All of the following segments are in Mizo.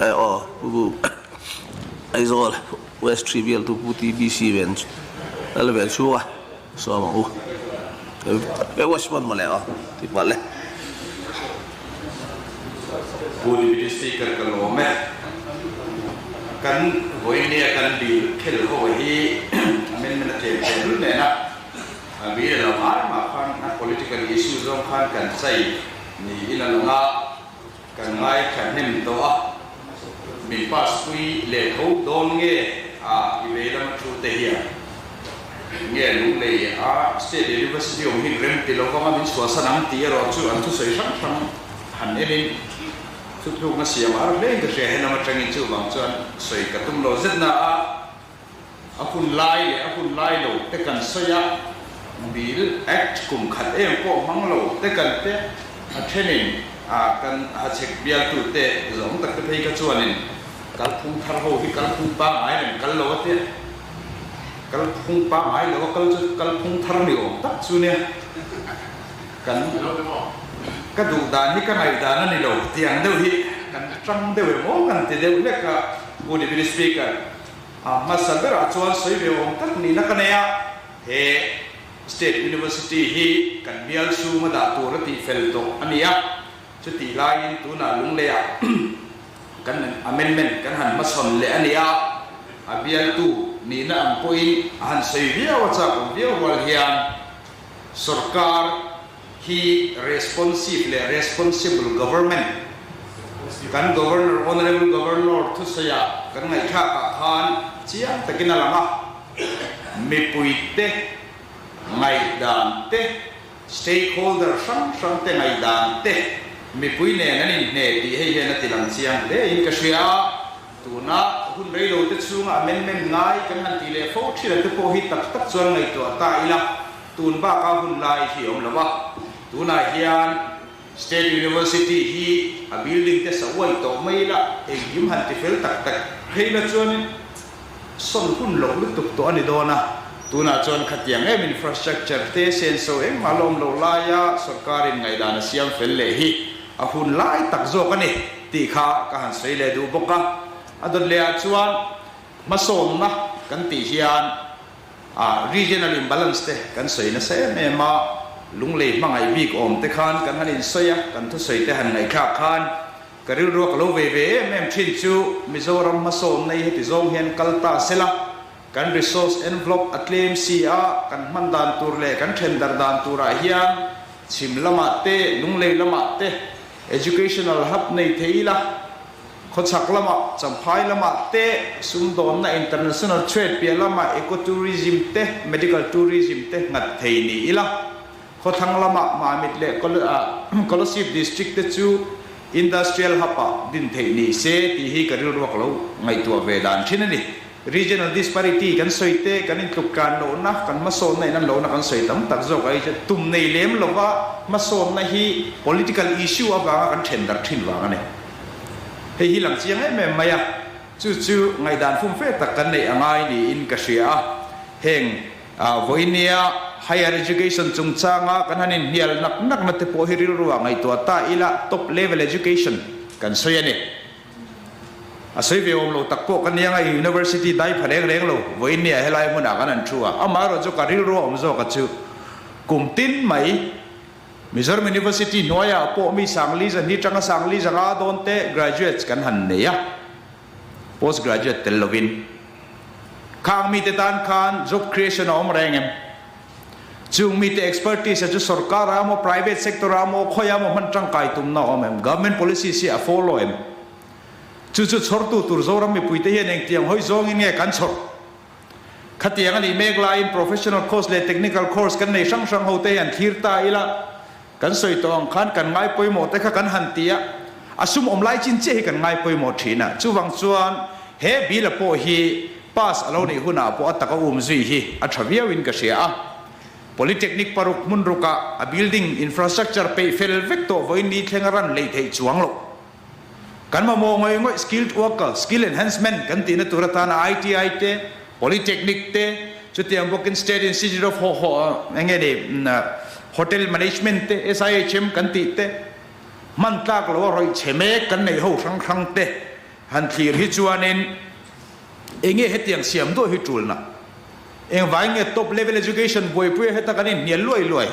Eh aw Pu Aizawl West Trivial tu Pu TBC ven lal ven chhunga sawm ang u. E watch hman mawle aw tih palh le. Pu Deputy Speaker ka lawm e. Kan vawinia kan bill khel ho hi amendment a tlem tlem lul nen a, a bill a lo ngai mah khan a political issue zawng khan kan chai niin a lang a. Kan ngaithla hnem tawh a, min pass pui leh tho dawn nge a i vei lama thu te hian nge Lunglei a State University awm hi rem ti lo vanga min chhuahsan ang tih erawh chu an thusawi hrang hrang han enin thutlukna siam a har hlein ka hria helam atangin chuvang chuan sawi ka tum lo zet na a a hun lai leh a hun lai lo te kan sawi a, Bill Act kum khat em pawh hmang lo te kan te a thenin a kan hachhek bialtu te zawng tak te phei kha chuanin kalphung thar ho hi kalphung pangngai reng kal lo a tia, kalphung pangngai lo a kal chu kalphung thar ni awm tak chu nia kan ka duh dan hi ka ngaihdan a ni lo tiang deuh hi kan tang deuh em aw kan ti deuh hlek a, Pu Deputy Speaker. A hmasa berah chuan sawi ve awm tak nihna ka nei a, he State University hi kan bial chhunga dah tur a tih fel tawh a ni a, chutih laiin tunah Lungleiah kan amendment kan han hmasawn leh a ni a, a bialtu nihna ang pawhin a han sawi viau a chak awm viau rual hian sorkar hi responsive leh responsible government kan Governor Honourable Governor thusawiah kan ngaihthlak ah khan chiang takin a lang a, mipuite ngaihdan te, stakeholder hrang hrang te ngaihdan te mipui nen an inhne tih hei hian a ti lang chiang hle in ka hria a, tuna hun reilo te chhunga amendment ngai kan han tih leh fo thin te pawh hi tak tak chuan ngaihtuah ta ila. Tun baka hun lai hi awm lo a, tunah hian State University hi a building te sa uai tawh mai ila, engkim han ti fel tak tak phei la chuanin sawn hun loh lutuk tawh a ni dawn a, tunah chuan khatiang em infrastructure te senso engmah la awm loh laia sorkarin ngaihdan a siam fel leh hi a hun lai tak zawk a ni tih kha ka han sawi leh duh bawk a. A dawt lehah chuan hmasawnna kan tih hian A regional imbalance te kan sawi nasa em em a, lunglei hmangaih bik awm te khan kan han insawi a, kan thusawi te han ngaihthlak khan ka rilruak lo ve ve em em thin chu Mizoram hmasawn nei heti zawng hian kal ta sela, kan resource envelope a tlem si a, kan hman dan tur leh kan then dar dan turah hian chhim lamah te, lunglei lamah te educational hub nei thei ila, Khawchhak lamah, Champhai lamah te, sumdawnna international trade piah lamah eco-tourism te, medical tourism te nghat thei ni ila. Khawthlang lamah Mamit leh Kolasib district te chu industrial hub ah din theih ni se tih hi ka rilruak lo ngaihtuah ve dan thin a ni. Regional disparity kan sawi te, kan intluk tlan lohna, kan hmasawnna in an lohna kan sawi tam tak zawk ai chu tum nei lem lova hmasawnna hi political issue avanga kan then darh thin vang a ni. Hei hi lang chiang em em mai a, chu chu ngaihdan fum fe tak kan neih a ngai niin ka hria a. Heng vawinia higher education chungchanga kan han inhnial nak nakna te pawh hi rilruah ngaihtuah ta ila top level education kan sawi a ni. A sawi ve awm lo tak pawh ka nia ngai university dai pha reng reng lo vawinia helai hmunah kan han thu a, amaherawhchu ka rilrua awm zawk a chu kum tin mai Mizoram University hnuaiah pawh mi Sangli zahni tanga Sangli zanga dawn te graduates kan han nei a, post graduate tel lovin. Khang mite tan khan job creation a awm reng em? Chung mite expertise a chu sorkar ah emaw private sector ah emaw khawiah emaw hman tangkai tumna a awm em? Government policies hi a follow em? Chu chu chhawrtu tur Zoram mipuite hian engtiang hawi zawngin nge kan chhawr? Khatiang a nih mek laiin professional course leh technical course kan nei hrang hrang ho te hi an thlir ta ila, kan sawi tawh ang khan kan ngai pawimawh te kha kan han ti a, a sum awm lai chin chiah hi kan ngai pawimawh thin a. Chuvang chuan he bill a pawh hi pass a lo neih hunah pawh a taka um zui hi a tha viauin ka hria a. Polytechnic paruk hmun rukah a building infrastructure peih fel vek tawh vawiin ni thleng a ran leih theih chuang loh. Kan mamawh ngawih ngawih skilled worker, skill enhancement kan tihna tur atana ITI te, Polytechnic te, chutiang bawkin State Institute of eng nge ni Hotel Management te, SIHM kan tih te, hman tlak loa rawih chhe mek kan neih ho hrang hrang te. han thlir hi chuanin enge hetiang siam duah hi tulna? Engvai nge top level education buaipuia heta kan inhnial luai luai?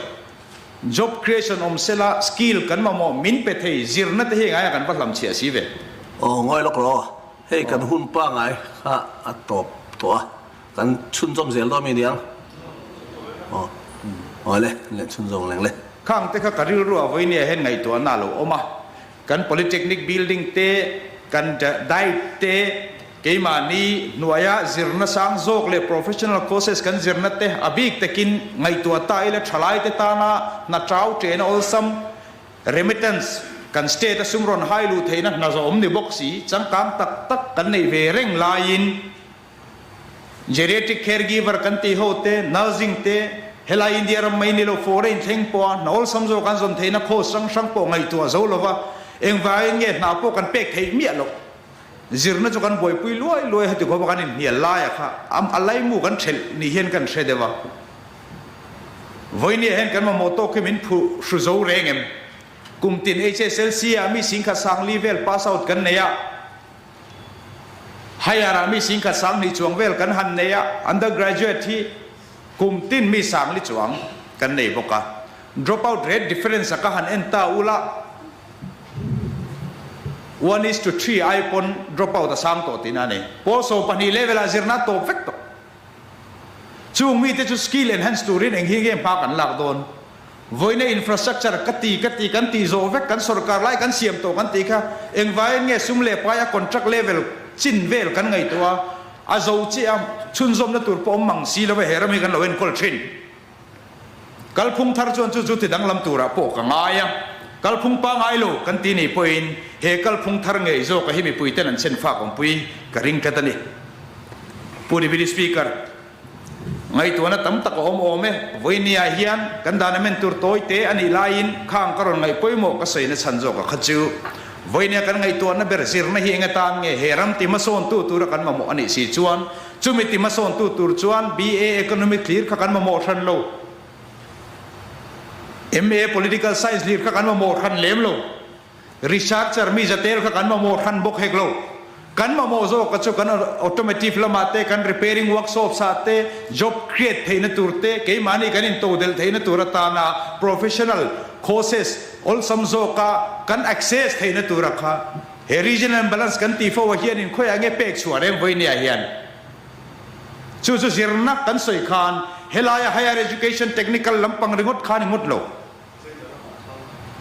Job creation awm sela skill kan mamawh min pe thei zirna te hi engaia kan va hlam chhiah si ve? Aw ngawi lawk rawh, hei kan hun pangai kha a tawp tawh a, kan chhunzawm zel dawn mi niang? Aw aw le, leh chhunzawm leng le. Khang te kha ka rilru a vawinia hian ngaihtuahna a lo awm a, Kan Polytechnic building te, kan diet te, keimahni hnuaia zirna sang zawk leh professional courses kan zirna te a bik takin ngaihtuah ta ila thalaite tana hna chau ṭena awlsam, remittance, kan state a sum rawn hai luh theihna hna zawm ni bawk si, changkang tak tak kan neih ve reng laiin, Geriatric caregiver kan tih ho te, nursing te, helai India ram mai ni lo foreign thleng pawha hna awlsam zawk an zawn theihna course hrang hrang pawh ngaihtuah zo lova engvangin nge hna pawh kan pek theih miah loh. Zirna chu kan buaipui luai luai heti khawpa kan inhnial laia kha a laimu kan thelh ni hian kan hre deuh a. Vawinia hian kan mamawh tawk hi min phu hru zo reng em? Kum tin HSLC ah mi singkhat sangli vel pass out kan nei a. Higher ah mi singkhat sanghnih chuang vel kan han nei a, undergraduate hi kum tin mi sangli chuang kan nei bawk a. Drop out rate difference a ka han en ta ula, 1:3 ai pawn drop out a sang tawh tihna a ni. Pawl 12 level ah zirna a tawp vek tawh. Chung mite chu skill enhance turin eng hi nge hma kan lak dawn? Vawiina infrastructure ka ti ka ti kan tih zawh vek kan sorkar lai kan siam tawh kan tih kha engvaiin nge sum leh pai a contract level chin vel kan ngaihtuah a, a zo chiah a, chhunzawmna tur pawh awm mang si lo e he ram hi kan lo enkawl thin. Kalphung thar chuan chu chu ti danglam turah pawh ka ngai a, kalphung pangai lo kan ti nih pawhin he kalphung thar ngei zawka hi mipuiten an chhen fak awmpui ka ring tlat a ni. Pu Deputy Speaker. Ngaihtuahna tam tak a awm awm e. Vawinia hian kan dan amen tur tawi te a nih laiin khang ka rawn ngaih pawimawh ka sawina chhan zawk a kha chu. Vawinia kan ngaihtuahna ber zirna hi eng atan nge he ram ti hmasawntu tura kan mamawh a nih si chuan chumi ti hmasawntu tur chuan BA Economics hlir kha kan mamawh hran lo. MA Political Science hlir kha kan mamawh hran lem lo. Researcher mi zatel kha kan mamawh hran bawk hek lo. Kan mamawh zawk a chu kan automotive lamah te, kan repairing workshops ah te, job create theihna tur te, keimahni kan intodelh theihna tur atana professional courses awlsam zawka kan access theihna tura kha he regional imbalance kan tih fo ah hianin khawiah nge pek chhuah reng vawinia hian chu chu zirna kan sawi khan helaia higher education technical lampang ringawt khan i ngawt lo.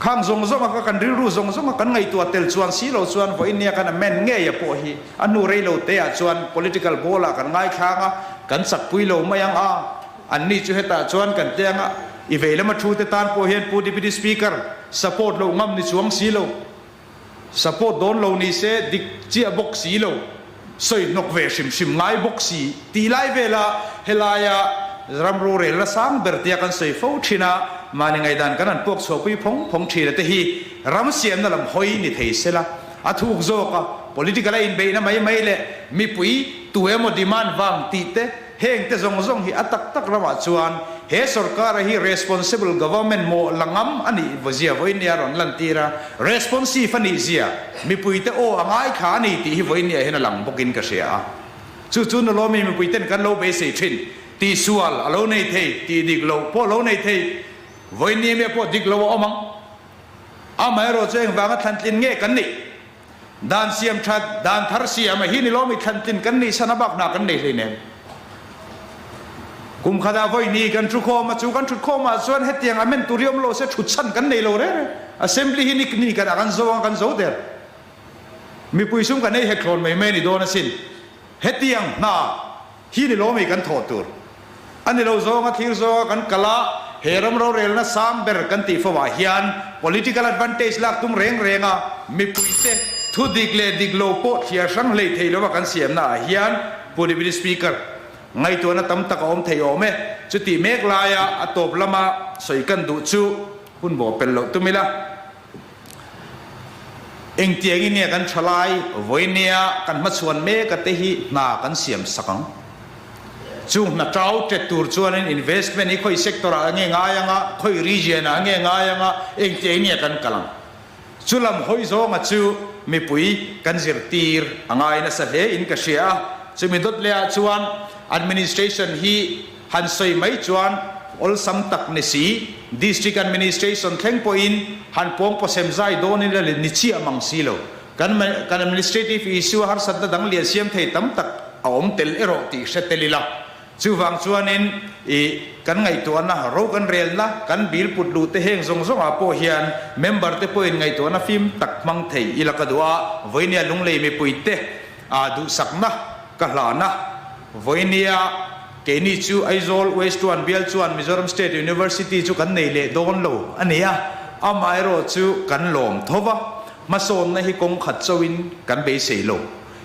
Khang zawng zawng a ka kan rilru zawng zawng a kan ngaihtuah tel chuan si lo chuan vawiin nia kan amend ngei a pawh hi a hnu rei lo te ah chuan political ball ah kan ngaithlang a, kan chakpui lo mai ang a, an ni chu hetah chuan kan teh ang a, i vei lama thu te tan pawh hian Pu Deputy Speaker support loh ngam ni chuang si lo. Support dawn lo ni se dik chiah bawk si lo, sawi hnawk ve hrim hrim ngai bawk si tih lai vela helaia ram rorelna sang ber tia kan sawi fo thin a, mahni ngaihdan kan han puak chhuahpui phawng phawng thin a te hi ram siamna lam hawi ni thei sela a thuk zawk a, political a inbeihna mai mai leh mipui tu emaw demand vang tih te Heng te zawng zawng hi a tak tak ramah chuan he sorkara hi responsible government maw la ngam a nih vawzia vawinia rawn lantir a, responsive a nih zia mipuite aw a ngaithla a ni tih hi vawinia hian a lang bawkin ka hria a. Chu chu nulawmi mipuiten kan lo beisei thin, tihsual a lo nei thei, tih dik loh pawh a lo nei thei, vawinia mi pawh dik lo a awm ang. Amaherawh chu engvanga thlantlin nge kan nih? Dan siam that, dan thar siam a hi ni lawmi thlantlin kan nih san a bak hna kan nei hleinem. Kum khatah vawi ni kan thu khawm a, chu kan thut khawm ah chuan hetiang amend tur hi awm lo se thut chhan kan nei lo reng reng. Assembly hi ni ni kan ah kan zo ang kan zo der. Mipui sum kan ei hek thlawn mai mai ni dawn asin. Hetiang hna Hi ni lawmi kan thawh tur a ni lo zawnga thlir zawnga kan kal a, he ram rorelna sang ber kan tih fo ah hian political advantage lak tum reng reng a, mipuite thu dik leh dik lo pawh thliar hrang hlei thei lova kan siamna ah hian Pu Deputy Speaker, ngaihtuahna tam tak a awm thei awm e. Chutih mek laia a tawp lama sawi kan duh chu hun bawh pel loh tum ila. Engtiangin nge kan thalai vawinia kan hmachhuan mek a te hi hna kan siam sak ang? Chung hna tau tet tur chuanin investment hi khawi sector ah nge ngai anga, khawi region ah nge ngai anga, engtiangin nge kan kal ang? Chu lam hawi zawnga chu mipui kan zirtir a ngai nasa hle in ka hria a. Chumi dawt leh ah chuan administration hi han sawi mai chuan awlsam tak ni si, district administration thleng pawhin han pawng pawsem zai dawn ila ni chiah mang si lo. Kan kan administrative issue a harsatna dang lian siam thei tam tak a awm tel erawh tih hre tel ila. Chuvang chuanin i kan ngaihtuahna, ro kan relna, kan bill put luh te heng zawng zawngah pawh hian member te pawhin ngaihtuahna fim tak hmang thei ila ka duh a, vawinia lunglei mipui te a duhsakna ka hlan a, vawinia keini chu Aizawl West One bial chuan Mizoram State University chu kan nei leh dawn lo a ni a, amaherawh chu kan lawm tho va, hmasawnna hi kawng khat chauhin kan beisei lo.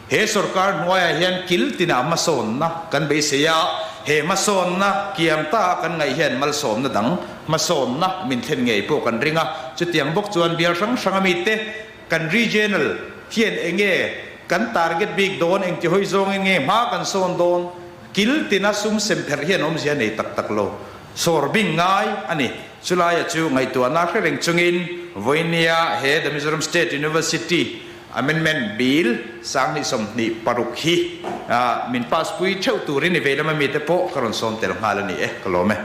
He sorkar hnuaiah hian kil tinah hmasawnna kan beisei a, he hmasawnna kiam ta a kan ngaih hian malsawmna dang hmasawnna min thlen ngei pawh kan ring a. Chutiang bawk chuan bial hrang hrang ami te kan regional hian enge kan target bik dawn, engti hawi zawngin nge hma kan sawn dawn, kil tina sum sem pherh hian awmzia nei tak tak lo. Sawr bing ngai a ni. Chulaia chu ngaihtuahna hre reng chungin vawinia he The Mizoram State University Amendment Bill 2026 hi min pass pui theuh turin i vei lama mite pawh ka rawn sawm tel nghal a ni e. Ka lawm e.